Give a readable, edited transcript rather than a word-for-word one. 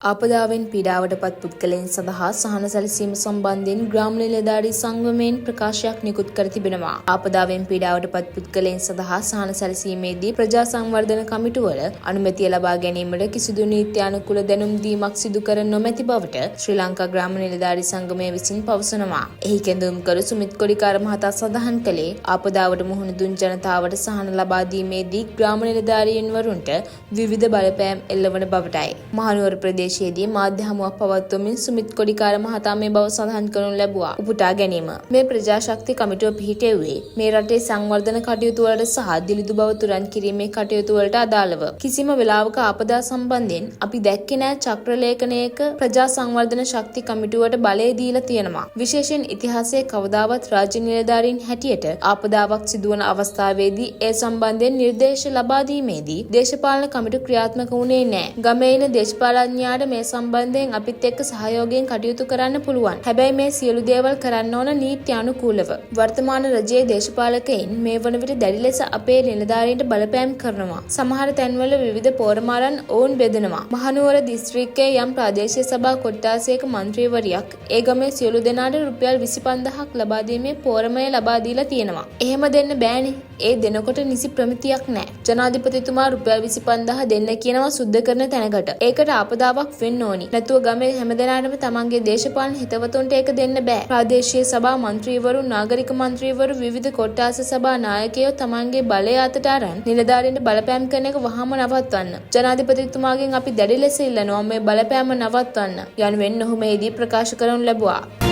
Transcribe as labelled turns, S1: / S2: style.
S1: ආපදාවෙන් පීඩාවට පත් පුද්ගලයන් සඳහා සහන සැලසීම සම්බන්ධයෙන් ග්‍රාම නිලධාරී සංගමයෙන් ප්‍රකාශයක් නිකුත් කර තිබෙනවා. ආපදාවෙන් පීඩාවට පත් පුද්ගලයන් සඳහා සහන සැලසීමේදී ප්‍රජා සංවර්ධන කමිටුවල අනුමැතිය ලබා ගැනීමට කිසිදු නීත්‍යානුකූල දැනුම් දීමක් සිදු කර නොමැති බවට ශ්‍රී ලංකා ග්‍රාම නිලධාරී සංගමය විසින් පවසනවා. එහි කැඳවුම්කරු සුමිත් කොඩිකාර මහතා සඳහන් කළේ, ආපදාවට මුහුණ දුන් ජනතාවට සහන ලබා දීමේදී ග්‍රාම නිලධාරීන්වරුන්ට විවිධ බලපෑම් එල්ලවන බවටයි. මහනුවර ප්‍රදේශයේදී මාධ්‍ය හමුවක් පවත්වමින් සුමිත් කොඩිකාර මහතා මේ බව සඳහන් කරනු ලැබුවා. උපුටා ගැනීම. මේ ප්‍රජාශක්ති කමිටුව පිහිටෙව්වේ මේ රටේ සංවර්ධන කටයුතු වලට සහ දිලිඳු බව තුරන් කිරීමේ කටයුතු වලට අදාළව. කිසිම වෙලාවක ආපදා සම්බන්ධයෙන් අපි දැක්කේ නෑ චක්‍රලේඛනයක ප්‍රජා සංවර්ධන ශක්ති කමිටුවට බලය දීලා තියෙනවා. විශේෂයෙන් ඉතිහාසයේ කවදාවත් රාජ්‍ය නිලධාරීන් හැටියට ආපදාවක් සිදුවන අවස්ථාවේදී ඒ සම්බන්ධයෙන් නිර්දේශ ලබා දීමේදී දේශපාලන කමිටු ක්‍රියාත්මක වුණේ නෑ. ගමේ ඉන්න දේශපාලඥයාට මේ සම්බන්ධයෙන් අපිත් එක්ක සහයෝගයෙන් කටයුතු කරන්න පුළුවන්. හැබැයි මේ සියලු දේවල් කරන්න ඕන නීත්‍යානුකූලව. වර්තමාන රජයේ දේශපාලකයින් මේ වන විට දැඩි ලෙස අපේ නිලධාරීන්ට බලපෑම් කරනවා. සමහර තැන්වල විවිධ පෝරමාරන් ඔවුන් බෙදනවා. මහනුවර දිස්ත්‍රික්කයේ යම් ප්‍රාදේශීය සභා කොට්ටාසයක මන්ත්‍රීවරියක් ඒ ගමේ සියලු දෙනාට රුපියල් 25,000ක් ලබා දීමේ පෝරමය ලබා දීලා තියෙනවා. එහෙම දෙන්න බෑනේ. ඒ දෙනකොට නිසි ප්‍රමිතියක් නෑ. ජනාධිපතිතුමා රුපියල් 25,000 දෙන්න කියනවා සුද්ධ කරන තැනකට. ඒකට ආපදාවක් වෙන්න ඕනි. නැතුව ගමේ හැමදෙනාටම තමන්ගේ දේශපාලන හිතවතුන්ට ඒක දෙන්න බෑ. ප්‍රාදේශීය සභා මන්ත්‍රීවරු, නාගරික මන්ත්‍රීවරු, විවිධ කොට්ටාස සභා නායකයෝ තමන්ගේ බලය අතට අරන් නිලධාරීන්ට බලපෑම් කරන එක වහාම නවත්වන්න. ජනාධිපතිතුමාගෙන් අපි දැඩි ලෙස ඉල්ලනවා මේ බලපෑම නවත්වන්න යනුවෙන් ඔහු මෙහිදී ප්‍රකාශ කරනු ලැබුවා.